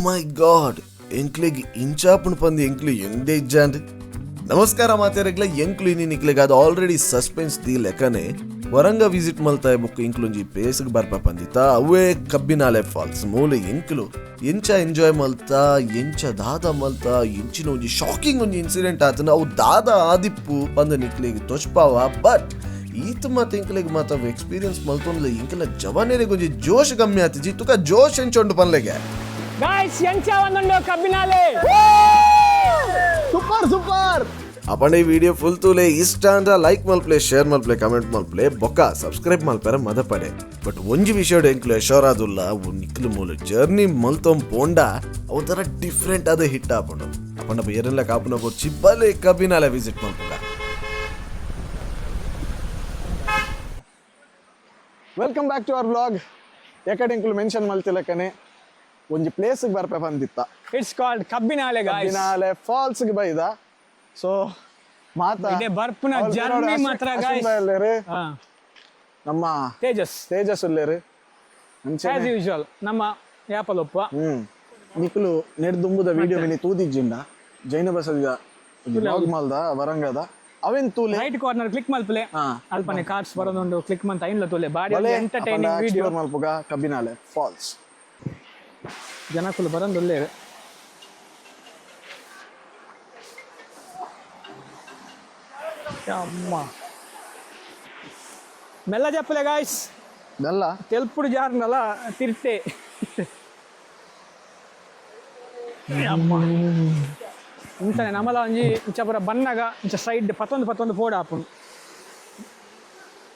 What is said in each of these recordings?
ಮೈ god, ಎಂಕ್ಲೆಗ್ ಇಂಚಾಪುಣ್ ಪಂದ್ ಎಂಕ್ಲು ಎಂದೇ ಇಜ್ಜಾಂಡ್. ನಮಸ್ಕಾರ ಮಾತೆರೆಗ್ಲ, ಎಂಕ್ಲು ಇನಿ ನಿಕ್ಲೆಗ್ ಅದು already suspense the ಲೆಕ್ಕನೆ Varanga visit ಮಲ್ತಾಯ ಬೊಕ್ಕ ಎಂಕ್ಲೊಂಜಿ ಪ್ಲೇಸ್ಗೆ ಬರ್ಪ ಪಂದಿತ್ತ. ಅವೇ ಕಬ್ಬಿನಾಲೆ ಫಾಲ್ಸ್. ಮೂಲ ಎಂಕ್ಲು ಎಂಚ ಎಂಜಾಯ್ ಮಲ್ತ, ಎಂಚ ದಾದ ಮಲ್ತ, ಎಂಚಿನ ಒಂಜಿ ಶಾಕಿಂಗ್ ಒಂಜಿ ಇನ್ಸಿಡೆಂಟ್ ಆತನ, ಅವು ದಾದ ಆದಿಪ್ಪು ಪಂದ್ ನಿಕ್ಲೆಗ್ ತೊಚ್ಪಾವ. ಬಟ್ ಈತ ಮಾತ ಎಂಕ್ಲೆಗ್ ಮಾತ ಎಕ್ಸ್ಪೀರಿಯನ್ಸ್ ಮಲ್ತೊಂದ್ಲ ಎಂಕಲ ಜವಾನೇರಿಗೆ ಒಂಜಿ ಜೋಶ್ ಕಮ್ಮಿ ಆತಿಜಿ. ತುಕ ಜೋಶ್ ಎಂಚೊಂಡು ಪನ್ಲೆಗೆ. ಗಾಯ್ಸ್, ಎಂಚ ಒಂದುಂಡು ಕಬ್ಬಿನಾಲೆ? Super super. ಅಪಂಡ ಈ ವಿಡಿಯೋ ಫುಲ್ ತೂಲೆ. ಇಷ್ಟ ಅಂದ್ರ ಲೈಕ್ ಮಲ್ಪ್ಲೆ, ಶೇರ್ ಮಲ್ಪ್ಲೆ, ಕಮೆಂಟ್ ಮಲ್ಪ್ಲೆ, ಬೊಕ್ಕ ಸಬ್ಸ್ಕ್ರೈಬ್ ಮಲ್ಪೆರ ಮದಪಡೆ. ಬಟ್ ಒಂಜಿ ವಿಷಯಡ್ ಎಂಕ್ಲು ಯಶೋರಾದುಲ್ಲ, ನಿಕ್ಲು ಮೂಲ ಜರ್ನಿ ಮಲ್ತೊಂ ಪೋಂಡ ಒಂಥರ ಡಿಫ್ರೆಂಟ್ ಆದ ಹಿಟ್ ಆಪುಂಡು. ಅಪಂಡ ಏರೆಲ್ಲ ಕಾಪುನ ಬೊರ್ಚಿ, ಬಲೆ ಕಬ್ಬಿನಾಲೆ ವಿಸಿಟ್ ಮಲ್ಪುಗ. Welcome back to our vlog. ಎಕಡೆ ಎಂಕುಲು ಮೆನ್ಷನ್ ಮಲ್ತಿಲಕ್ಕನೆ ಒಂಜಿ ಪ್ಲೇಸ್ಗೆ ಬರ್ಪೆ ಬಂದಿತ್ತ. It's called Kabbinale guys. Kabbinale falls ಗೆ ಬೈದ. ಸೊ ಮಾತ ಇದೇ ಬರ್ಪುನ ಅವ್ರು journey ಬೇರೆಯವ್ರು ಮಾತ್ರ ಅಶ್ವಿನ್ guys. ಬಾಯ್ ಉಲ್ಲೇರು, ನಮ್ಮ ತೇಜಸ್. ತೇಜಸ್ ಉಲ್ಲೇರು ಅಂಚೆನೆ. ಆಸ್ ಯೂಶುವಲ್ ನಮ್ಮ ಯಾಪಲೊಪ್ಪ. ನಿಕುಲು ನೆಡ್ದುಂಬುದ ವಿಡಿಯೋ ಮಿನಿ ತೂದಿಜ್ಜಿಂಡ ಜೈನ ಬಸದಿದ ವ್ಲಾಗ್ ಮಲ್ದ ವರಂಗದ ಅವೆನ್ ತೂಲೆ. ರೈಟ್ ಕಾರ್ನರ್ ಕ್ಲಿಕ್ ಮಲ್ಪಲೆ. ಅಲ್ಪನೆ ಕಾರ್ಡ್ಸ್ ಬರೋದುಂಡು, ಕ್ಲಿಕ್ ಮಂತ ಐನ್ಲ ತೂಲೆ, ಬಾರಿ ಬಲೆ ಎಂಟರ್ಟೈನಿಂಗ್ ವಿಡಿಯೋ. ಎಕ್ಸ್ಪ್ಲೋರ್ ಮಲ್ಪುಗ ಕಬ್ಬಿನಾಲೆ ಫಾಲ್ಸ್. ಜನಕುಲು ಬರೋದುಲ್ಲೇರು. ಅಮ್ಮ, ಮೆಲ್ಲ ಜಪ್ಪಲೆ ಗಾಯ್ಸ್. ಬೆಲ್ಲ. ತೆಲ್ಪುಡು ಜಾರ್ನಲ್ಲ ತಿರ್ತೆ. ಅಮ್ಮ, ಇಂಚನೆ ನಮಲ ಒಂಜಿ ಇಂಚ ಪೂರ ಬನ್ನಗ ಇಂಚ ಸೈಡ್ ಪತ್ತೊಂದು ಪತ್ತೊಂದು ಪೋಡ ಆಪುಂಡು.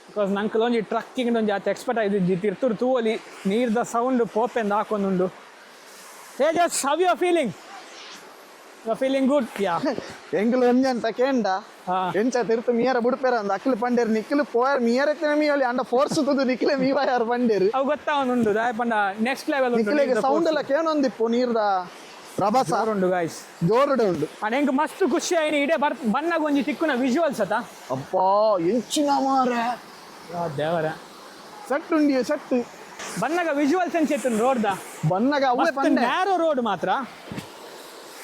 Because ನಂಕಲ್ ಒಂಜಿ ಟ್ರಕ್ಕಿಂಗ್ ಒಂಜಿ ಆತ ಎಕ್ಸ್ಪರ್ಟ್ ಆಯ್ದಿಜ್ಜಿ. ತಿರ್ತುರು ತೂವಲಿ, ನೀರ್ದ sound ಪೋಪೆಂದು ಹಾಕೊಂದುಂಡು. Tejas, how you feeling? You feeling good? Yeah. ಎಂಕುಲು ಒಂಜಂತ ಕೇಂಡ. ಎಂಚ ತಿರ್ತು ಮೀಯರ ಬುಡ್ಪೇರ ಅಂದ ಅಕ್ಲು ಪಂಡೇರು ನಿಕ್ಲು ಪೋಯರ್ ಮೀಯರ ಎತ್ತಿನ ಮೀಯಲಿ ಅಂಡ ಫೋರ್ಸ್ ತುದು ನಿಕ್ಲೆ ಮೀವಾಯಾರ್ ಪಂಡೇರು. ಅವು ಗೊತ್ತಾವನುಂಡು ದಾಯ ಪಂಡ ನೆಕ್ಸ್ಟ್ ಲೆವೆಲ್ ನಿಕ್ಲೆಗೆ ಸೌಂಡ್ ಎಲ್ಲ ಕೇನೊಂದಿಪ್ಪು, ನೀರ್ದ ರಭಸ. ಉಂಡು ಗಾಯ್ಸ್. ಜೋರುಡೆ ಉಂಡು. ಅಂಡ್ ಎಂಕ್ ಮಸ್ತ್ ಖುಷಿ ಆಯ್ನಿ ಇಡೇ ಬರ್ ಬನ್ನಗ ಒಂಜಿ ತಿಕ್ಕುನ ವಿಜುವಲ್ಸ್ ಅತ. ಅಪ್ಪಾ, ಎಂಚಿನ ಮಾರೆ! ದೇವರ! ಸೆಟ್ ಉಂಡಿ ಸೆಟ್. ಬನ್ನಗ ವಿಜುವಲ್ಸ್ ಎಂಚ ರೋಡ್ ದ? ಬನ್ನಗ ಅವೇ ಪಂಡೆ. ನ್ಯಾರೋ ರೋಡ್ ಮಾತ್ರ.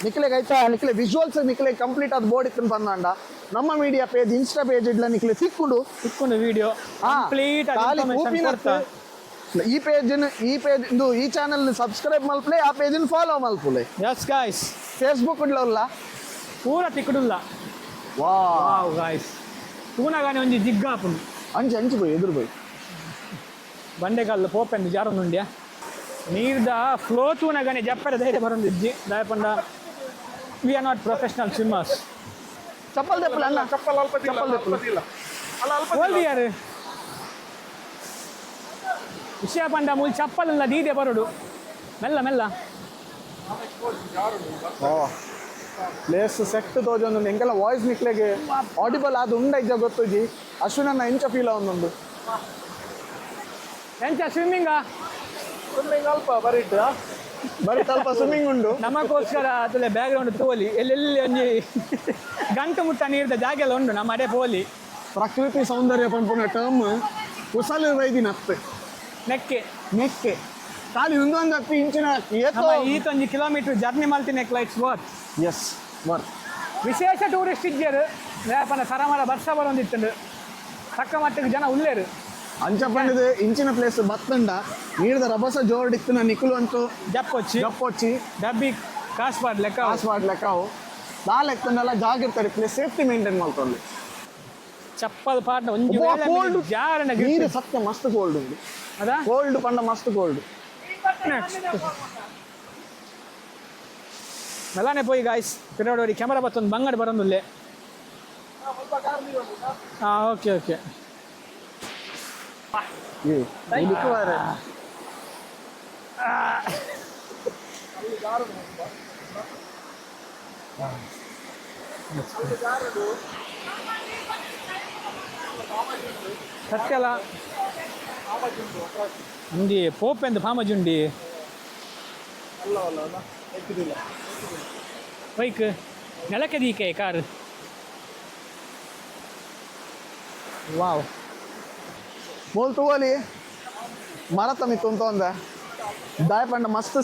ನಿಕ್ಲೆಗ್ ಐತಾ ನಿಕ್ಲೆ ವಿಜುವಲ್ಸ್ ನಿಕ್ಲೆ ಕಂಪ್ಲೀಟ್ ಆದ್ ಬೋರ್ಡ್ ಇತ್ತು ಪಂದಾಂಡ ನಮ್ಮ ಮೀಡಿಯಾ ಪೇಜ್, ಇನ್ಸ್ಟಾ ಪೇಜ್ ಇಡ್ಲ ನಿಕ್ಲೆ ಸಿಕ್ಕುಂಡು. ತಿಕ್ಕುಂಡು ವಿಡಿಯೋ ಕಂಪ್ಲೀಟ್ ಖಾಲಿ ಇನ್ಫಾರ್ಮೇಶನ್ ಕೊಡ್ತಾ. ಈ ಪೇಜ್ ಈ ಪೇಜ್ ಇಂದು ಈ ಚಾನೆಲ್ ಸಬ್ಸ್ಕ್ರೈಬ್ ಮಲ್ಪಲೆ, ಆ ಪೇಜ್ ಫಾಲೋ ಮಲ್ಪುಲೆ. Yes guys. ಫೇಸ್ಬುಕ್ ಉಲ್ಲ. ಪೂರ ತಿಕ್ಕುಡುಲ್ಲ. ವಾ! ವಾವ್ ಗಾಯ್ಸ್, ತೂನಗಾನೆ ಒಂಜಿ ಜಿಗ್ಗ ಆಪುಂಡು. ಅಂಚೆ ಅಂಚೆ ಪೋಯಿ, ಎದುರು ಪೋಯಿ. ಬಂಡೆಕಲ್ಲು ಪೋಪೆಂದು ಜಾರೊಂದುಂಡ್ಯಾ. ನೀರ್ದ ಫ್ಲೋ ತೂನಗನೆ ಜಪ್ಪರೆ ಧೈರ್ಯ ಬರೊಂದಿಜ್ಜಿ, ದಾಯ ಪಂಡ we are not professional swimmers. Chappal ದೆಪ್ಪಲೆ ಅಣ್ಣ, ಚಪ್ಪಲ್ ಚಪ್ಪಲ್ ದೆಪ್ಪಲೆ. ಓಲ್ದಿಯಾರು ವಿಷಯ ಪಂಡ ಮೂಲ್ ಚಪ್ಪಲೆಲ್ಲ ದೀದೆ ಬರೋಡು, ಮೆಲ್ಲ ಮೆಲ್ಲ. ಪ್ಲೇಸ್ ಸೆಟ್ ತೋಜೊಂದು. ಎಂಕೆಲ್ಲ ವಾಯ್ಸ್ ನಿಕ್ಲೆಗೆ ಆಡಿಬಲ್ ಅದು ಉಂಡ ಇಜ್ಜ ಗೊತ್ತುಜಿ. ಅಶ್ವಿನನ್ನ ಎಂಚ ಫೀಲ್ ಆವೊಂದುಂಡು? ಎಂಚ ಸ್ವಿಮ್ಮಿಂಗ್? ಸ್ವಿಮ್ಮಿಂಗ್ ಅಲ್ಪ ಬರಿಟ್ ಬರಿ ಅಲ್ಪ ಸ್ವಿಮ್ಮಿಂಗ್ ಉಂಡು. ನಮಗೋಸ್ಕರ ಅತಲೆ ಬ್ಯಾಕ್ ಗ್ರೌಂಡ್ ತೋಲಿ, ಎಲ್ಲೆಲ್ಲಿ ಒಂಜಿ ಗಂಟು ಮುಟ್ಟ ನೀರ್ದ ಜಾಗ ಎಲ್ಲ ಉಂಡು, ನಮ್ಮ ಅಡೆ ಪೋಲಿ. ಪ್ರಕೃತಿ ಸೌಂದರ್ಯ ಪನ್ಪುನ ಟರ್ಮ್ ಕುಸಲು ಬೈದಿನ ಅತ್ತೆ. ನೆಕ್ಕೆ. ನೆಕ್ಕೆ ಖಾಲಿ ಒಂದೊಂದು ಅತ್ತಿ ಇಂಚಿನ ಏತೋ. ನಮ್ಮ ಈತೊಂಜಿ ಕಿಲೋಮೀಟರ್ ಜರ್ನಿ ಮಲ್ತಿನ it's worth. S, worth. ವಿಶೇಷ ಟೂರಿಸ್ಟ್ ಇಜ್ಜರು ಯಾಪನ ಸರಮರ ವರ್ಷ ಬರೊಂದಿತ್ತುಂಡು, ತಕ್ಕ ಮಟ್ಟಿಗೆ ಜನ ಉಲ್ಲೇರು. ಅಂಚ ಪಂಡದು ಇಂಚಿನ ಪ್ಲೇಸ್ ಬತ್ತಂಡ ನೀರ್ದ ರಭಸ ಜೋರ್ಡಿತ್ತಿನ ನಿಕುಲು ಅಂತೂ ಜಪ್ಪೊಚ್ಚಿ. ಜಪ್ಪೊಚ್ಚಿ. ಡಬ್ಬಿ ಕಾಸು ಪಾಡ್ ಲೆಕ್ಕ. ಕಾಸ್ ಮಾಡ್ಲೆಕ್ಕಾವು ದಾಲ್ ಎತ್ತಂಡಲ್ಲ ಜಾಗಿರ್ತಾರೆ, ಪ್ಲೇಸ್ ಸೇಫ್ಟಿ ಮೇಂಟೈನ್ ಮಾಡ್ಕೊಂಡು. ಚಪ್ಪಲ್ ಪಾಡ್ನ ಒಂಜಿ ವೇಳೆ ಕೋಲ್ಡ್ ಜಾರನ. ನೀರು ಸತ್ಯ ಮಸ್ತ್ ಕೋಲ್ಡ್ ಉಂಡು. ಅದ. ಕೋಲ್ಡ್ ಪಂಡ ಮಸ್ತ್ ಕೋಲ್ಡ್. ಮೆಲ್ಲನೆ ಪೋಯಿ ಗಾಯ್ಸ್, ಪಿರೋಡೋಡಿ ಕ್ಯಾಮರಾ ಬತ್ತೊಂದು ಬಂಗಡ್ ಬರೋದುಲ್ಲೆ. ಹಾಂ, ಓಕೆ ಓಕೆ. ಸತ್ಯಲ ಒಂಜಿ ಪೋಪೆಂದು ಪಾಮಜುಂಡಿ ಬೈಕ್ ನೆಲಕ್ಕೆ ದೀಕೆ ಕಾರ್. ವಾವ್! ಮೋಲ್ ತೂವಲಿ, ಮರತ ಮಿತ್ತು ಅಂತ ಒಂದ. ದಾಯ ಪಂಡ ಮಸ್ತ್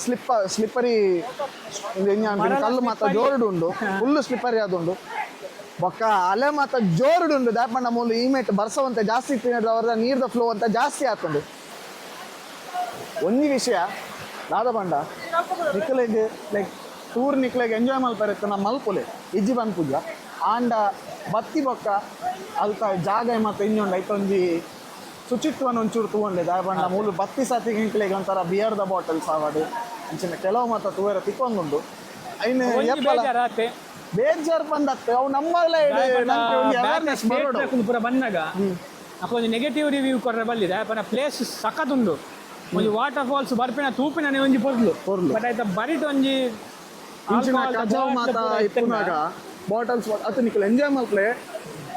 ಸ್ಲಿಪ್ಪರಿ ಕಲ್ಲು ಮಾತ ಜೋರುಡು ಉಂಡು, ಫುಲ್ ಸ್ಲಿಪ್ಪರಿ ಆದುಂಡು. ಬೊಕ್ಕ ಅಲೆ ಮಾತ ಜೋರುಡು ಉಂಡು. ದಾಯ ಪಂಡ ಮೂಲು ಈಮೆಟ್ ಬರ್ಸವಂತೆ ಜಾಸ್ತಿ ತಿನ್ನೋದ್ರವರ ನೀರ್ದ ಫ್ಲೋ ಅಂತ ಜಾಸ್ತಿ ಆತುಂಡು. ಒಂಜಿ ವಿಷಯ ದಾದ ಪಂಡ ನಿಕ್ಲೆಗ್ ಲೈಕ್ ಟೂರ್ ನಿಕ್ಲೆಗ್ ಎಂಜಾಯ್ ಮಲ್ಪರೆ ಇತ್ತ ನಮ್ಮ ಮಲ್ಪುಲೆ ಇಜ್ಜಿ ಪನ್ಪುಜ. ಆಂಡ ಬತ್ತಿ ಬೊಕ್ಕ ಅಲ್ತ ಜಾಗ ಮಾತ ಇಂಜೊಂಡು ಐತ ಒಂಜಿ ಶುಚಿತ್ವನ ಒಂಚೂರು ತೂವೊಂಡೆ. ದಾಯ ಪಂಡ ಮೂಲು ಬತ್ತಿ ಸತಿಗೆ ನಿಕ್ಲೆಗ್ ಒಂಥರ ಬಿಯರ್ದ ಬಾಟಲ್ಸ್ ಆವಡ್ ಅಂಚಿನ ಕೆಲವು ಮಾತ ತೂವೆರ ತಿಕ್ಕೊಂದುಂಡು. ಐನ್ ಒಂಜಿ ಏಪಲ ಬೇಜಾರಾತೆ. ಬೇಜಾರ್ ಪಂದತ್ತೆ ಅವು ನಮ್ಮಲ್ಲ ಒಂದು ಅವೇರ್ನೆಸ್ ಬರೋಡು. ಪೂರ ಬಂದಾಗ ಅಕ್ಕೊಂಜಿ ನೆಗೆಟಿವ್ ರಿವ್ಯೂ ಕೊರ್ರೆ ಬಲ್ಲಿ. ದಾಯೆ ಪ್ಲೇಸ್ ಸಖತ್ ಉಂಡು. ಒಂಜಿ ವಾಟರ್ ಫಾಲ್ಸ್ ಬರ್ಪಿನ ತೂಪಿನ ಒಂಜಿ ಪೊರ್ಲು. ಪೊರ್ಲು. ಬಟ್ ಆಯ್ತ ಬರಿಟ್ ಒಂಜಿ ಇಂಚಿನ alcohol ದ ಕಜಾವ್ bottle ಮಾತ ಪೂರ ಇತ್ತ್ಂಡ ಇಪ್ಪುನಾಗ ಬಾಟಲ್ಸ್ ಅತ್ತು ನಿಕಲ್ ಎಂಜಾಯ್ ಮಲ್ಪಲೆ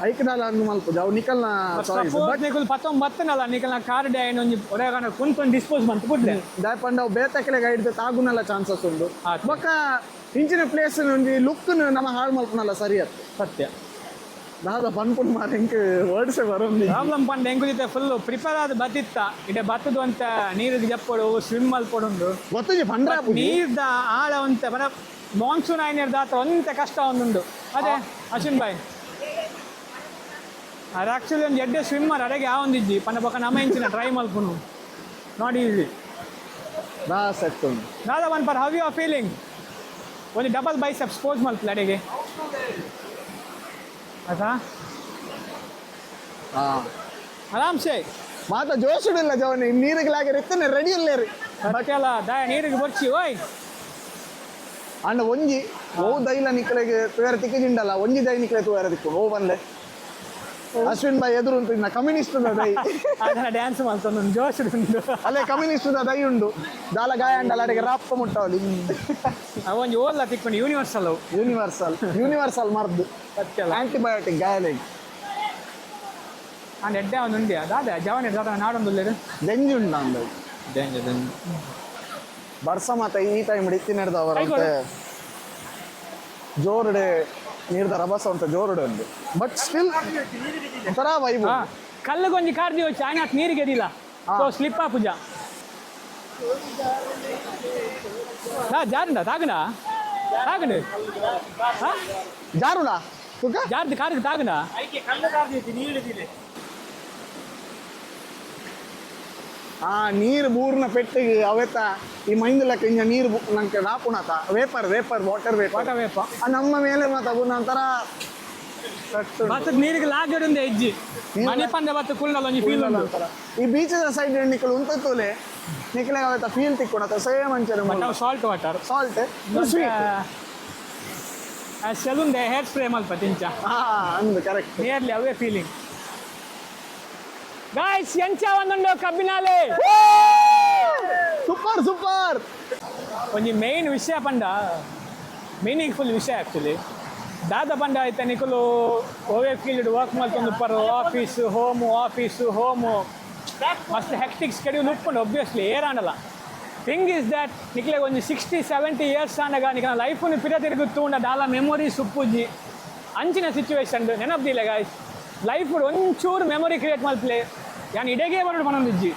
ಐಕ್ದಾಲ ಹಂಗ್ ಮಲ್ಪುಜ, ಅವು ನಿಕಲ್ನ choice. Suppose but ನಿಕುಲು ಪತ್ತೊಂಬತ್ತನಲ್ಲ ನಿಕಲ್ನ ಕಾರ್ ಡೇ ಒಂಜಿ ಒರೆಗಾನ ಕುಂತೊಂದು ಡಿಸ್ಪೋಸ್ ಮಂತ್ ಕುಡ್ಲೆ. ದಾಯ ಪಂಡ ಅವು ಬೇತಕ್ಲೆ ಗೈಡ್ ತಾಗುನಲ್ಲ ಚಾನ್ಸಸ್ ಉಂಡು. ಆತ್. ಬೊಕ್ಕ ಇಂಚಿನ ಪ್ಲೇಸ್ ಒಂಜಿ ಲುಕ್ ನಮ್ಮ ಹಾಳು ಮಲ್ಪುನಲ್ಲ ಸರಿ ಅತ್ತು. ಸತ್ಯ. ದಾದ ಪನ್ಪುನ್ ಮಾರ ಎಂಕ್ ವರ್ಡ್ಸ್ ಬರೋಂದಿ. ಪ್ರಾಬ್ಲಮ್ ಪಂಡ ಎಂಕುಲಿತೆ ಫುಲ್ ಪ್ರಿಪೇರ್ ಆದ್ ಬತ್ತಿತ್ತ. ಇಡೆ ಬತ್ತದು ಅಂತ ನೀರಿಗೆ ಜಪ್ಪೊಡು, ಸ್ವಿಮ್ ಮಲ್ಪೊಡುಂಡು. ಗೊತ್ತುಜಿ ಪಂಡ್ರೆ ಆಪುಜಿ. ನೀರ್ದ ಆಳ ಒಂತೆ ಬರ ಮಾನ್ಸೂನ್ ಆಯ್ನೇರ್ದ ಆತ ಒಂತೆ ಕಷ್ಟ ಒಂದುಂಡು. ಅದೇ ಅಶ್ವಿನ್ ಬಾಯ್ ಅದು ಆಕ್ಚುಲಿ ಒಂದು ಎಡ್ಡೆ ಸ್ವಿಮ್ಮರ್ ಅಡೆಗೆ ಯಾವೊಂದಿಜ್ಜಿ ಪಂಡ ಬೊಕ್ಕ ನಮ್ಮ ಇಂಚಿನ ಟ್ರೈ ಮಲ್ಪುನು not easy. ದಾ ಸೆಟ್ ಉಂಡು. ದಾದ one per how you are feeling? ಒಂದು double biceps pose ಮಲ್ಪಲ ಅಡೆಗೆ ಆಯ್ತಾ? ಹಾ. ಆರಾಮ್ಸೆ. ಮಾತ ಜೋಶುಡಿಲ್ಲ ಜವನಿ ನೀರಿಗೆ ಲಾಗಿರ್ ಇತ್ತನೆ ರೆಡಿ ಇಲ್ಲೇರಿ. ಬಟ್ಟೆಲ್ಲ ದಾಯ ನೀರಿಗೆ ಬರ್ಚಿ ಓಯ್. ಅಂಡ ಒಂಜಿ ಓ ದೈಲ ನಿಕ್ಲೆಗ್ ತುಯರ ತಿಕ್ಕಿಜಿಂಡಲ್ಲ, ಒಂಜಿ ದೈ ನಿಕ್ಲೆ ತುಯರ ತಿಕ್ಕು ಓ ಬನ್ಲೆ ಅಶ್ವಿನ್ ಬಾಯ್ ಎದುರು ಉಂಟು ಇನ್ನ ಕಮ್ಯುನಿಸ್ಟ್ ದೈ. ಅದನ್ನ ಡ್ಯಾನ್ಸ್ ಮಾಡ್ತಾನೆ ಒಂದು ಜೋಶ್ ಉಂಟು. ಅಲ್ಲೇ ಕಮ್ಯುನಿಸ್ಟ್ ದೈ ಉಂಡು ದಾಲ ಗಾಯ ಅಂಡಲ ಅಡಿಗೆ ರಾಪ್ಪ ಮುಟ್ಟವಲಿ. ಅವೊಂಜಿ ಓಲ್ಲ ತಿಕ್ಕೊಂಡು ಯೂನಿವರ್ಸಲ್ ಅವು. ಯೂನಿವರ್ಸಲ್ ಯೂನಿವರ್ಸಲ್ ಮರ್ದು. ಸತ್ಯಲ್ಲ. ಆಂಟಿಬಯೋಟಿಕ್ ಗಾಯಲೆಗ್. ಅಂಡ್ ಎಡ್ಡೆ ಒಂದು ಉಂಡಿಯ ದಾದ ಜವನ ದಾದ ನಾಡೊಂದುಲ್ಲೇರು. ದೆಂಜಿ ಉಂಡು ಅಂದು. Danger danger. ಬರ್ಸ ಮಾತ ಈ ಟೈಮ್ ಇತ್ತಿ ನಡೆದವರ ಕೈ ಕೊಡು. ಜೋರುಡೆ ನೀರ್ದ ರಭಸ ಅಂತ ಜೋರುಡೆ ಉಂಡು. ಬಟ್ ಸ್ಟಿಲ್ ಒಂಥರ ವೈಬ್. ಹಾ ಕಲ್ಲುಗೊಂಜಿ ಕಾರ್ದಿ ಹೋಚಿ ಆಯ್ನಾತ್ ನೀರಿಗೆ ಎದಿಲ್ಲ ಸೊ ಸ್ಲಿಪ್ ಆಪುಜ. ಹಾ ಜಾರಂಡ ತಾಗಣ ತಾಗಣ ಹಾ. ಜಾರುಣ ತುಕ. ಜಾರ್ದು ಕಾರ್ಗೆ ತಾಗಣ. ಆ ನೀರು ಬೂರ್ನ ಪೆಟ್ಟಿಗೆ ಅವೆತ ಈ ಮೈಂದಲಕ್ಕ ಇಂಜ ನೀರು ನಂಗೆ ರಾಪುಣತ vapour vapour water vapour. Water vapour. ಆ ನಮ್ಮ ಮೇಲೆ ಮಾತ ನಂತರ ಬತ್ತದ ನೀರಿಗೆ ಲಾಗಡುಂದೆ ಹೆಜ್ಜಿ ಮನೆ ಪಂದೆ ಬತ್ತ ಕುಳ್ಳಲ್ಲ ಒಂಜಿ ಫೀಲ್ ಉಂಡು. ಈ ಬೀಚ್ ಸೈಡ್ ನಿಕ್ಕಲು ಉಂತತ್ತೋಲೆ ನಿಕ್ಕಲೆ ಅವೆತ ಫೀಲ್ ತಿಕ್ಕೊಣತ ಸೇಮ್ ಅಂಚನೆ. ಬಟ್ ಅವು salt water. Salt sweet. ಸೆಲೂನ್ದೆ hair spray ಮಲ್ಪ ತಿಂಚ. ಹಾ ಅಂದು ಕರೆಕ್ಟ್. ನಿಯರ್ಲಿ ಅವೇ ಫೀಲಿಂಗ್ ಗಾಯ್ಸ್. ಎಂಚ ಒಂದುಂಡು ಕಬ್ಬಿನಾಲೆ? Super super. ಒಂಜಿ ಮೇನ್ ವಿಷಯ ಪಂಡ ಮೀನಿಂಗ್ಫುಲ್ ವಿಷಯ ಆ್ಯಕ್ಚುಲಿ ದಾದ ಪಂಡ ಐತೆ ನಿಕುಲು ಓವೇ ಫೀಲ್ಡ್ ವರ್ಕ್ ಮಲ್ತೊಂದು ಪರು office home office home ಮಸ್ತ್ ಹೆಕ್ಟಿಕ್ ಸ್ಕೆಡ್ಯೂಲ್ ಉಪ್ಪುಂಡು ಒಬ್ವಿಯಸ್ಲಿ ಏರಾಂಡಲ. Thing is that ನಿಕ್ಲೆಗ್ ಒಂಜಿ 60-70 ಇಯರ್ಸ್ ಆನಗ ನಿಕನ ಲೈಫ್ನು ಪಿರ ತಿರುಗುತ್ತೂಂಡ ದಾಲ ಮೆಮೊರೀಸ್ ಉಪ್ಪುಜಿ. ಅಂಚಿನ ಸಿಚುವೇಶನ್ ನೆನಪುದಿಲ್ಲ ಗಾಯ್ಸ್. ಲೈಫ್ ಒಂಚೂರು ಮೆಮೊರಿ ಕ್ರಿಯೇಟ್ ಮಲ್ಪಲೆ ಯಾನ್ ಇಡೆಗೆ ಬರೋಡು ಪನೊಂದಿಜ್ಜಿ.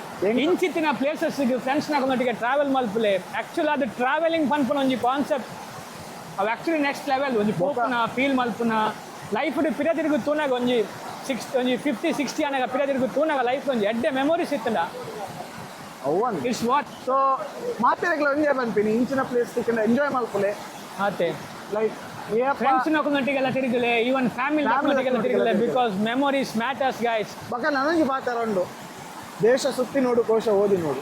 ಇಂಚಿತ್ತಿನ ಪ್ಲೇಸಸ್ ಫ್ರೆಂಡ್ಸ್ನೊಟ್ಟಿಗೆ ಟ್ರಾವೆಲ್ ಮಲ್ಪಲೆ. ಆ್ಯಕ್ಚುಲ್ ಅದು ಟ್ರಾವೆಲಿಂಗ್ ಪನ್ಪುನ ಒಂಜಿ ಕಾನ್ಸೆಪ್ಟ್ ಅವು actually next level. ಒಂಜಿ ಪೋಪುನ ಫೀಲ್ ಮಲ್ಪುನ ಲೈಫ್ ಪಿರ ತಿರುಗು ತೂನಾಗ ಒಂಜಿ ಸಿಕ್ಸ್ ಒಂಜಿ 50-60 ಆನಾಗ ಪಿರ ತಿರುಗು ತೂನಾಗ ಲೈಫ್ ಒಂಜಿ ಎಡ್ಡೆ ಮೆಮೊರೀಸ್ ಇತ್ತಂಡ ಅವ್ವನ್ it's what. So ಮಾತೆರೆಗ್ಲ enjoy ಪನ್ಪಿನಿ ಇಂಚಿನ ಪ್ಲೇಸ್ ತಿಕ್ಕಂಡ ಎಂಜಾಯ್ ಮಲ್ಪುಲೆ. ಆತೆ. ಲೈಕ್ ಫ್ರೆಂಡ್ಸ್ ನೊಟ್ಟಿಗೆಲ್ಲ ತಿರುಗಲೆ, ಈವನ್ ಫ್ಯಾಮಿಲಿ Family ನೊಟ್ಟಿಗೆಲ್ಲ ತಿರುಗಲೆ. ನೊಟ್ಟಿಗೆಲ್ಲ. Because memories matters guys. ಬಕ ನನಗೆ ಪಾತ್ರ ಉಂಡು ದೇಶ ಸುತ್ತಿ ನೋಡು ಕೋಶ ಓದಿ ನೋಡು.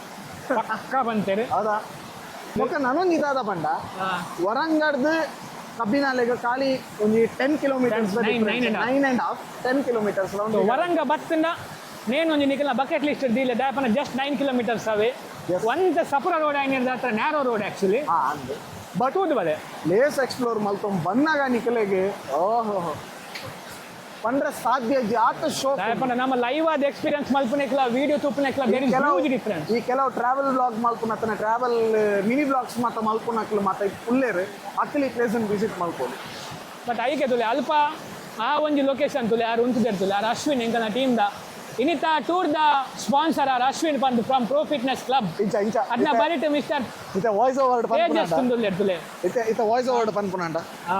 ಪಕ್ಕ ಬಂತೇರಿ. ಹೌದಾ ಬೊಕ ನನೊಂದು ಇದಾದ ಪಂಡ ವರಂಗಡ್ದು ಕಬ್ಬಿನಾಲೆಗ್ ಖಾಲಿ ಒಂಜಿ 10 kilometres. Nine, nine and half. 9.5-10 kilometres. Varanga ಬತ್ತಂಡ ನೇನು ಒಂಜಿ ನಿಕಲ್ನ ಬಕೆಟ್ ಲಿಸ್ಟ್ ದೀಲೆ ದಾಪನ ಜಸ್ಟ್ 9 ಕಿಲೋಮೀಟರ್ಸ್ ಅವೇ. ಒಂತ ಸಪುರ ರೋಡ್ ಆಯ್ನಿರ್ದ ಹತ್ರ narrow road actually. ಹಾ ಅಂದು ಬಟ್ ತೂದು ಬಲೆ. ಪ್ಲೇಸ್ ಎಕ್ಸ್ಪ್ಲೋರ್ ಮಲ್ತೊಂದು ಬಂದಾಗ ನಿಕಲೆಗ್ ಓಹೋ ಪಂಡ್ರೆ ಸಾಧ್ಯ ಇಜ್ಜಿ ಆತ ಶೋ. ದಾಯಪನ ನಮ್ಮ ಲೈವ್ ಆದ ಎಕ್ಸ್ಪೀರಿಯನ್ಸ್ ಮಲ್ಪನೆಕ್ಲ ವಿಡಿಯೋ ತೂಪನೆಕ್ಲ there is huge difference. ಈ ಕೆಲವು ಟ್ರಾವೆಲ್ ಬ್ಲಾಗ್ ಮಲ್ಪುನ travel mini blogs ಮಾತ ಮಲ್ಪುನಕ್ಲು ಮಾತ ಉಲ್ಲೇರು ಅಕ್ಕಲಿ ಪ್ಲೇಸ್ ವಿಸಿಟ್ ಮಲ್ಪೊಡು. ಬಟ್ ಐಕೆ ತುಲೆ ಅಲ್ಪ ಆ ಒಂಜಿ ಲೊಕೇಶನ್ ತುಲೆ ಯಾರು ಉಂತುದಿರ್ತುಲೆ ಯಾರು ಅಶ್ವಿನ್ ಎಂಕನ ಟೀಮ್ದ ಇನಿತ tour the sponsor R Ashwin Pant from pro fitness club. ಇಂಚ ಇಂಚ. ಅದ್ನ ಬರಿಟ್ ಮಿಸ್ಟರ್ ಇತ್ತೆ ವಾಯ್ಸ್ ಓವರ್ ತೇಜಸ್ ಪನ್ಪುನಾಂಡ. ತುಂದುಲ್ಲೆರ್ ತುಲೆ. ಇತ್ತೆ ಇತ್ತೆ ವಾಯ್ಸ್ ಓವರ್ ಪನ್ಪುನಾಂಡ. ಹಾ.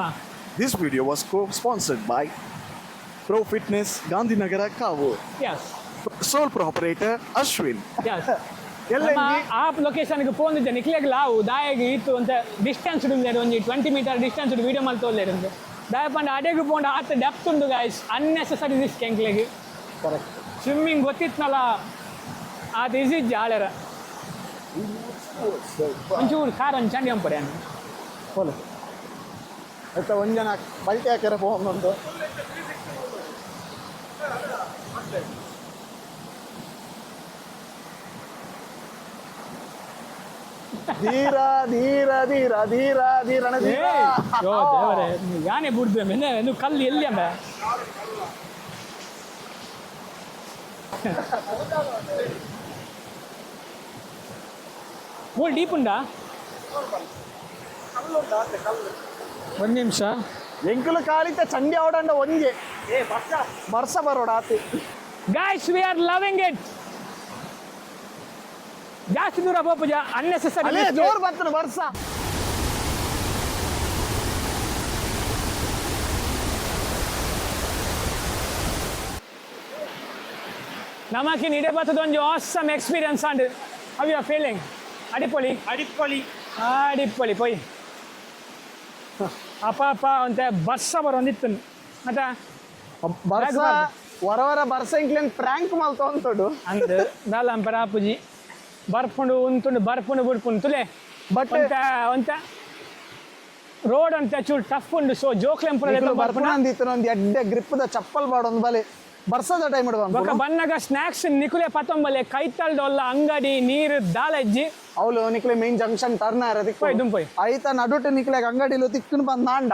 This video was co-sponsored by Pro Fitness Gandhinagar Kavoor. S. Sole proprietor Ashwin. S. ಎಲ್ಲ. ನಮ್ಮ ಆ ಲೊಕೇಶನ್ಗೆ ಫೋನ್ ಇದ್ದೆ ನಿಕ್ಲೆಗ್ ಲಾವು ದಾಯಗ್ ಇತ್ತು ಅಂತ ಡಿಸ್ಟೆನ್ಸ್ ಉಂಡು, ಒಂಜಿ 20 ಮೀಟರ್ ಡಿಸ್ಟೆನ್ಸ್ ವಿಡಿಯೋ ಮಲ್ತೊಲ್ಲೆರ್ ಉಂದು. ದಾಯ ಪಂಡ ಅಡೆಗ್ ಪೋಂಡ ಆತ ಡೆಪ್ತ್ ಉಂಡು ಗಾಯ್ಸ್, ಅನ್ನೆಸೆಸರಿ ರಿಸ್ಕ್ ಎಂಕ್ಲೆಗ್. ಕರೆಕ್ಟ್. ಸ್ವಿಮ್ಮಿಂಗ್ ಗೊತ್ತಿತ್ನಲ್ಲ, ಆತ ಈಸಿ ಇಜ್ಜಿ ಆಳೆರ. ಒಂಚೂರು ಕಾರ್ ಒಂಜಿ ಚಂಡಿ ಅಂಪಡೆ. ಹೋಲೆ ಆಯ್ತಾ, ಒಂದ್ ಜನ ಬಲ್ಟಿ ಹಾಕ್ಯಾರ ಫೋನ್ ಉಂಟು. ಧೀರ ಧೀರ ಧೀರ ಧೀರ ಧೀರಣ ಧೀರ. ಯೋ ದೇವರೇ, ಯಾನೆ ಬುಡ್ದು ಮೆನೆ ನೀವು ಕಲ್ಲು ಎಲ್ಲಿ ಅಂಬ. ಮೂರು ಡೀಪ್ ಉಂಡಾ? ಒಂದು ನಿಮಿಷ. ಎಂಕುಲು ಕಾಲಿತ ಚಂಡಿ ಅವಡಂಡ ಒಂಜೆ ಬರ್ಸ ಬರೋಡ ಆತಿ. Guys, we are loving it. ಜಾಸ್ತಿ ದೂರ ಪೋಪುಜ, ಅನ್ನೆಸೆಸರಿ. ಅಲ್ಲೇ ಜೋರ್ ಬರ್ತದೆ ಬರ್ಸ. ನಮಕಿ ನಿಡೆ ಬತ್ತದ ಒಂಜಿ awesome experience and how you are feeling? ಅಡಿಪೊಳಿ. ಅಡಿಪೊಳಿ. ಅಡಿಪೊಳಿ ಪೊಯ್. ಅಪ್ಪ ಅಪ್ಪ ಅಂತ ಬರ್ಸ ಬರೋಂದಿತ್ತು ಮತ್ತೆ. ಬರ್ಸ ವರ ವರ ಬರ್ಸ ಇಂಕ್ಲೇನ್ ಪ್ರ್ಯಾಂಕ್ ಮಲ್ತ ಅಂತೋಡು. ಅಂದ್ ದಾಲ ಅಂಪರ ಆಪುಜಿ, ಬರ್ಪುಂಡು ಉಂತುಂಡು, ಬರ್ಪುಂಡು ಬುಡ್ಪುಂಡು ತುಲೆ. But- ಒಂತ ಒಂತ ರೋಡ್ ಅಂತ ಚೂರು ಟಫ್ ಉಂಡು, ಸೊ ಜೋಕ್ಲೆಂಪುರ. ಬರ್ಪುನ ಅಂದಿತ್ತು, ಒಂದ್ ಎಡ್ಡೆ ಗ್ರಿಪ್ the ಚಪ್ಪಲ್ ಬಾಡೊಂದು ಬಲೆ ಬರ್ಸದ ಟೈಮ್ ಬೊಕ ಬನ್ನಗ ಸ್ನಾಕ್ಸ್ ನಿಕುಲೆ ಪತೊಂಬಲೆ, ಕೈತಲ್ದೊಲ್ಲ ಅಂಗಡಿ ನೀರು ದಾಲ ಇಜ್ಜಿ. ಅವಳು ನಿಕ್ಲೆ ಮೇನ್ ಜಂಕ್ಷನ್ ಟರ್ನ್ ಆರ. ಪೋಯ್, ದುಂಪೋಯ್. ಐತ ನಡುಟು ನಿಕ್ಲೆ ಅಂಗಡಿಲು ತಿಕ್ಕುನ್ ಬಂದ್ ನಾಂಡ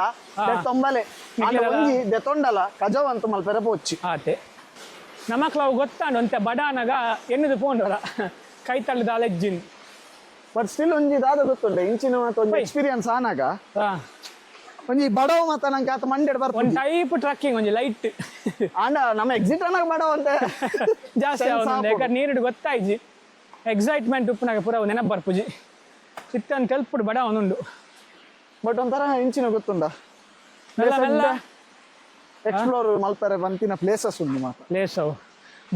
ತೊಂಬಲೆ. ನಿಕ್ಲೆಲ- ಒಂಜಿ ದೆತೊಂಡಲ ಕಜವ್ ಅಂತ ಮಲ್ಪೆರೆ ಪೋಚ್ಚಿ. ಆತೆ ನಮಕ್ಲ ಅವು ಗೊತ್ತಾಂಡು, ಒಂತೆ ಬಡಾನಗ ಎನ್ನುದು ಪೋಂಡೋರ ಕೈತಲ್ದ ದಾಲ ಇಜ್ಜಿನ್. ಬಟ್ ಸ್ಟಿಲ್ ಒಂಜಿ ದಾದ ಗೊತ್ತುಂಡೆ, ಇಂಚಿನ ಮಾತ ಒಂಜಿ ಪೋಯ್. ಎಕ್ಸ್ಪೀರಿಯನ್ಸ್ ಆನಾಗ ಒಂಜಿ ಬಡವ ಮಾತ ನಂಗೆ ಆತ ಮಂಡೆಡ್ ಒಂದ್ ಬರ್ಪುಂಡು. ಟೈಪ್ ಟ್ರಕ್ಕಿಂಗ್ ಒಂಜಿ ಲೈಟ್. ಆಂಡ ನಮ್ಮ ಎಕ್ಸಿಟ್ ಅನ್ನಾಗ ಬಡವ ಅಂತ ಜಾಸ್ತಿ sense ಆವೊಂದುಂಡು. ಆಪುಂಡು. ಯಾಕಂದ್ರೆ ನೀರುಡು ಗೊತ್ತಾಯ್ಜಿ, ಎಕ್ಸೈಟ್ಮೆಂಟ್ ಉಪ್ಪುನಾಗ ಪೂರ ಅವು ನೆನಪು ಬರ್ಪುಜಿ. ಚಿತ್ತನ್ ತೆಲ್ಪುಡು ಬಡ ಒಂದುಂಡು. ಬಟ್ ಒಂಥರ ಇಂಚಿನ ಗೊತ್ತುಂಡ ಮೆಲ್ಲ ಮೆಲ್ಲ. ಎಕ್ಸ್ಪ್ಲೋರ್ ಮಲ್ಪೆರೆ ಬಂತಿನ ಪ್ಲೇಸಸ್ ಉಂಡು ಮಾತ. ಪ್ಲೇಸ್ ಅವು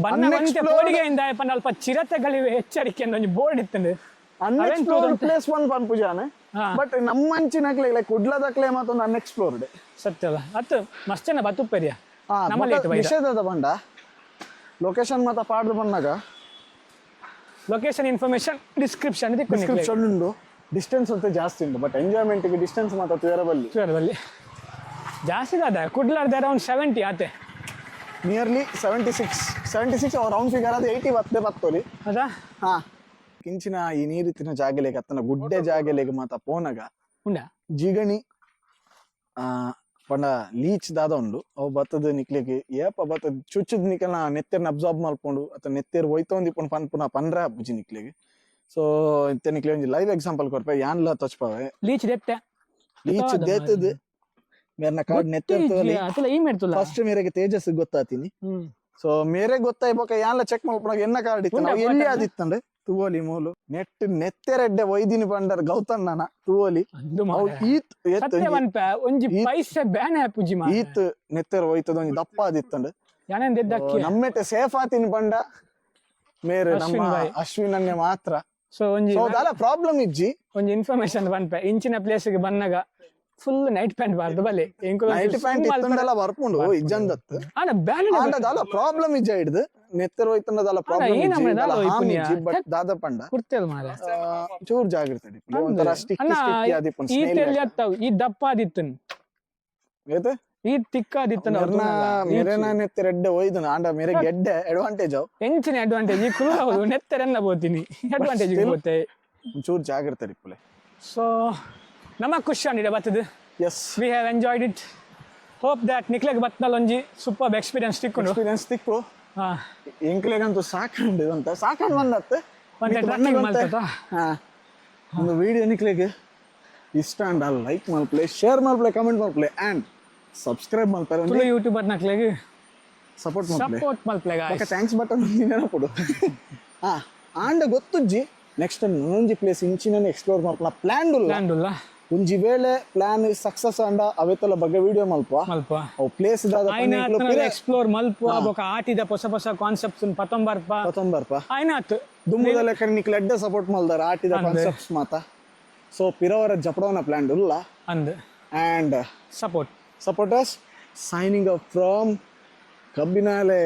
ಬಣ್ಣ ಒಂತೆ Unexplored- ಪೋಡಿಗೆಯಿಂದ ಪಂಡ ಅಲ್ಪ ಚಿರತೆಗಳಿವೆ ಎಚ್ಚರಿಕೆ ಅಂತ ಒಂಜಿ ಬೋರ್ಡ್ ಇತ್ತಂಡು. ಅನ್ಎಕ್ಸ್ಪ್ಲೋರ್ಡ್ ಪ್ಲೇಸ್ ಒಂದ್ ಪನ್ಪುಜಾನೆ. ಹಾ. ಬಟ್ ನಮ್ಮಂಚಿನಕ್ಲೆ ಲೈಕ್ ಕುಡ್ಲದಕ್ಲೆ ಮತ್ತೊಂದು ಅನ್ಎಕ್ಸ್ಪ್ಲೋರ್ಡ್. ಸತ್ಯ ಅಲ್ಲ, ಅತ್ತು ಮಸ್ತ್ ಜನ ಬತ್ತುಪ್ಪೆರಿಯ ನಮ್ಮಲ್ಲಿ ಇತ್ತು ಬೈದ. ನಿಷೇಧದ ಬಂಡ ಲೊಕೇಶನ್ ಮಾತ ಪಾಡ್ದು ಬಂದಾಗ. Location information description. ಡಿಸ್ಕ್ರಿಪ್ಷನ್ ಉಂಡು. ಡಿಸ್ಟೆನ್ಸ್ ಅಂತ ಜಾಸ್ತಿ ಉಂಟು, ಬಟ್ ಎಂಜಾಯ್ಮೆಂಟ್ ಡಿಸ್ಟೆನ್ಸ್ ಮಾತ ತುಯರಬಲ್ಲಿ. ಅಲ್ಲಿ ಜಾಸ್ತಿ ದಾದ ಕುಡ್ಲಾರ್ದ ಅರೌಂಡ್ 70 ಆತೆ. Nearly 76, 76 round figure ಅದು 80 ಬತ್ತೆ ಬತ್ತೋಲಿ. ಹೌದಾ? ಹಾ, ಕಿಂಚಿನ ಈ ನೀರಿತ್ತಿನ ಜಾಗಲೆಗ್ ಅತ್ತನ ಗುಡ್ಡೆ ಜಾಗಲೆಗ್ ಮಾತ ಪೋನಗ ಉಂಡಾ? ಜಿಗಣಿ ಆ ಪಂಡ ಲೀಚ್ ದಾದ ಉಂಡು. ಅವು ಬತ್ತದ ನಿಕ್ಲೆಗ್ ಏಪ ಬತ್ತದ ಚುಚ್ಚುದ್ ನಿಕಲ್ನ ನೆತ್ತೆರ್ನ ಅಬ್ಸಾರ್ಬ್ ಮಲ್ಪೊಂಡು ಅತ್ತ ನೆತ್ತೆರ್ ಒಯ್ತೊಂದು ಇಪ್ಪುಂಡು ಪನ್ಪುನ ಪನ್ರ ಅಪ್ಪುಜಿ ನಿಕ್ಲೆಗ್. ಸೊ ಇತ್ತೆ ನಿಕ್ಲೆ ಒಂಜಿ ಲೈವ್ ಎಕ್ಸಾಂಪಲ್ ಕೊರ್ಪೆ, ಯಾನ್ಲ ತೊಚ್ಪವೆ. ಲೀಚ್ ದೆತ್ತೆ. ಲೀಚ್ ದೇತದ್ ಮೇರ್ನ ಕಾರ್ಡ್ ನೆತ್ತೆರ್ ತೋಲಿ. ಅತಲ ಈ ಮೇರ್ತುಲ್ಲ. ಫಸ್ಟ್ ಮೇರೆಗೆ ತೇಜಸ್ ಗೊತ್ತಾತೀನಿ. ಹ್ಮ್. ಸೊ ಮೇರೆ ಗೊತ್ತಾಯ್ಬೋಕ ಯಾನ್ಲ ಚೆಕ್ ಮಲ್ಪುನಾಗ ಎನ್ನ ಕಾರ್ಡ್ ಇತ್ತು ಉಂಡಾ? ನಾವು ಎಲ್ಲಿ ಆದಿತ್ತಂದ್ರೆ ತೂವಲಿ ಮೂಲು ನೆಟ್ ನೆತ್ತೆರೆಡ್ಡೆ ಒಯ್ದಿನಿ ಪಂಡರ್ ಗೌತಣ್ಣನ ತೂವಲಿ. ಅಂದು ಅವು ಮಾರ್ರೆ. ಈತ್ ಏತ್ ಸತ್ಯ ಒಂಜಿ ಪನ್ಪೆ, ಒಂಜಿ ಪೈಸೆ ಬ್ಯಾನ್ ಆಪುಜಿ ಮಾ. ಈತ್ ನೆತ್ತೆರ್ ಒಯ್ತದ ಒಂಜಿ ದಪ್ಪ ಆದಿತ್ತಂಡ್. ಯಾನೇನ್ ದೆದ್ದಕ್ಕಿ. ನಮ್ಮೆಟ್ಟೆ ಸೇಫ್ ಆತಿನ ಪಂಡ ಮೇರೆ ನಮ್ಮ ಅಶ್ವಿನ್ ಬಾಯ್. ಅಶ್ವಿನ್ ಅನ್ನೆ ಮಾತ್ರ. ಸೊ ಒಂಜಿ ಸೊ ದಾಲ ಪ್ರಾಬ್ಲಮ್ ಇಜ್ಜಿ. ಒಂಜಿ ಇನ್ಫಾರ್ಮೇಶನ್ ಪನ್ಪೆ, ಇಂಚಿನ ಪ್ಲೇಸ್ ಗೆ ಬನ್ನಗ ಫುಲ್ ನೈಟ್ ಪ್ಯಾಂಟ್ ಬಾರ್ದು ಬಲೆ. ನೈಟ್ ಪ್ಯಾಂಟ್ ಇತ್ತಂಡೆಲ್ಲ ಬರ್ಪುಂಡು ಇಜ್ಜಂದತ್ತು. ಆನ ಬ್ಯಾನ್. ಆಂಡ ದಾಲ ಪ್ರಾಬ್ಲಮ್ ಇಜ್ಜ ಹಿಡ್ದು ನೆತ್ತೆರ್ ಒಯ್ತಂಡ ದಾಲ ಪ್ರಾಬ್ಲಮ್ ಈ ಇಜ್ಜಿ. ನಮೂನೆ ದಾಲ ದಾಲ ಹಾರ್ಮ್ ಒಯ್ಪುನಿಯಾ? ಇಜ್ಜಿ. ಬಟ್ ದಾದ ಪಂಡ ಕುರ್ತೆಲ್ ಮಾರೆ. ಚೂರ್ ಜಾಗ್ರತೆ ಇಪ್ಪುಲೆ. ಒಂಥರ ಸ್ಟಿಕ್ಕಿ ಅಣ್ಣ, ಸ್ಟಿಕ್ಕಿ ಆದಿಪ್ಪುಂಡು ಈ ಸ್ನೇಲ್. ತೆಲ್ಲಿ ಅತ್ತವು ಈ ದಪ್ಪ ಆದಿತ್ತು. ಏತ್? ಈ ತಿಕ್ಕ ಆದಿತ್ತು. ಮೆರ್ನ ಮೆರೆನ ನೆತ್ತೆರ್ ಎಡ್ಡೆ ಒಯ್ದನು ಆಂಡ ಮೇರೆ ಗೆಡ್ಡೆ ಅಡ್ವಾಂಟೇಜ್ ಅವು. ಎಂಚಿನ ಅಡ್ವಾಂಟೇಜ್? ಈ ಕುಲ್ಲ ಹೌದು, ನೆತ್ತೆರೆನ್ನ ಬೋತೀನಿ ಅಡ್ವಾಂಟೇಜ್ still- ಬೋತೆ. ಚೂರ್ ಜಾಗ್ರತೆ ಇಪ್ಪುಲೆ. ಸೊ ನಮ್ಮ ಖುಷಿ ಅಂಡಿದೆ ಬತ್ತದು. S. We have enjoyed it. Hope that ನಿಕ್ಲೆಗ್ ಬತ್ನಲ್ ಒಂಜಿ ಸೂಪರ್ ಎಕ್ಸ್ಪೀರಿಯನ್ಸ್ ತಿಕ್ಕೊಂಡು. ಎಕ್ಸ್ಪೀರಿಯನ್ಸ್ ತಿಕ್ಕು. ಹಾ. ಎಂಕ್ಲೆಗಂತೂ ಸಾಕಂಡು ಅಂತ ಸಾಕಂಡು ಬಂದತ್ತು. ಒಂತೆ ಟ್ರಕ್ಕಿಂಗ್ ಮಲ್ತತಾ. ಹಾ, ಒಂದು ವಿಡಿಯೋ ನಿಕ್ಲೆಗ್ ಇಷ್ಟ ಅಂಡ ಲೈಕ್ ಮಲ್ಪಲೆ, ಶೇರ್ ಮಲ್ಪಲೆ, ಕಮೆಂಟ್ ಮಲ್ಪಲೆ ಆ್ಯಂಡ್ ಸಬ್ಸ್ಕ್ರೈಬ್ ಮಲ್ಪಲೆ. ತುಳು ಯೂಟ್ಯೂಬರ್ ನಕ್ಲೆಗ್. ಸಪೋರ್ಟ್ ಮಲ್ಪಲೆ. ಸಪೋರ್ಟ್ ಮಲ್ಪಲೆ ಬೊಕ್ಕ ಗಾಯ್ಸ್. Thanks button ನೆನಪುಡು. ಹಾ, ಆಂಡ ಗೊತ್ತುಜ್ಜಿ, ನೆಕ್ಸ್ಟ್ ಟೈಮ್ ನನೊಂಜಿ ಪ್ಲೇಸ್ ಇಂಚಿನ ಎಕ್ಸ್ಪ್ಲೋರ್ ಮಲ್ಪನ ಪ್ಲಾನ್ ಉಲ್ಲ. ಪ್ಲಾನ್ ಉಲ್ಲ. ಒಂಜಿ ವೇಳೆ ಪ್ಲಾನ್ ಸಕ್ಸಸ್ ಆಂಡ ಅವೆತಲ ಬಗ್ಗೆ ವಿಡಿಯೋ ಮಲ್ಪ. ಮಲ್ಪ. ಅವು ಪ್ಲೇಸ್ ದಾದ. ಆಯ್ನ ಎಕ್ಸ್ಪ್ಲೋರ್ ಮಲ್ಪುವ, ಬೊಕ ಆಟಿದ ಪೊಸ ಪೊಸ ಕಾನ್ಸೆಪ್ಟ್ಸ್ ಪತೊಂಬರ್ಪ. ಪತೊಂಬರ್ಪ. ಆಯ್ನಾತ್. ದುಂಬುದ ಲೆಕ್ಕ ನಿಕ್ಲೆ ಎಡ್ಡೆ ಸಪೋರ್ಟ್ ಮಲ್ದಾರ ಆಟಿದ ಕಾನ್ಸೆಪ್ಟ್ಸ್ ಮಾತ. ಸೊ ಪಿರವರ ಜಪಡೋನ ಪ್ಲಾನ್ ಉಲ್ಲ. ಅಂದ್. And support supporters, signing up from Kabbinale.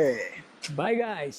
Bye guys.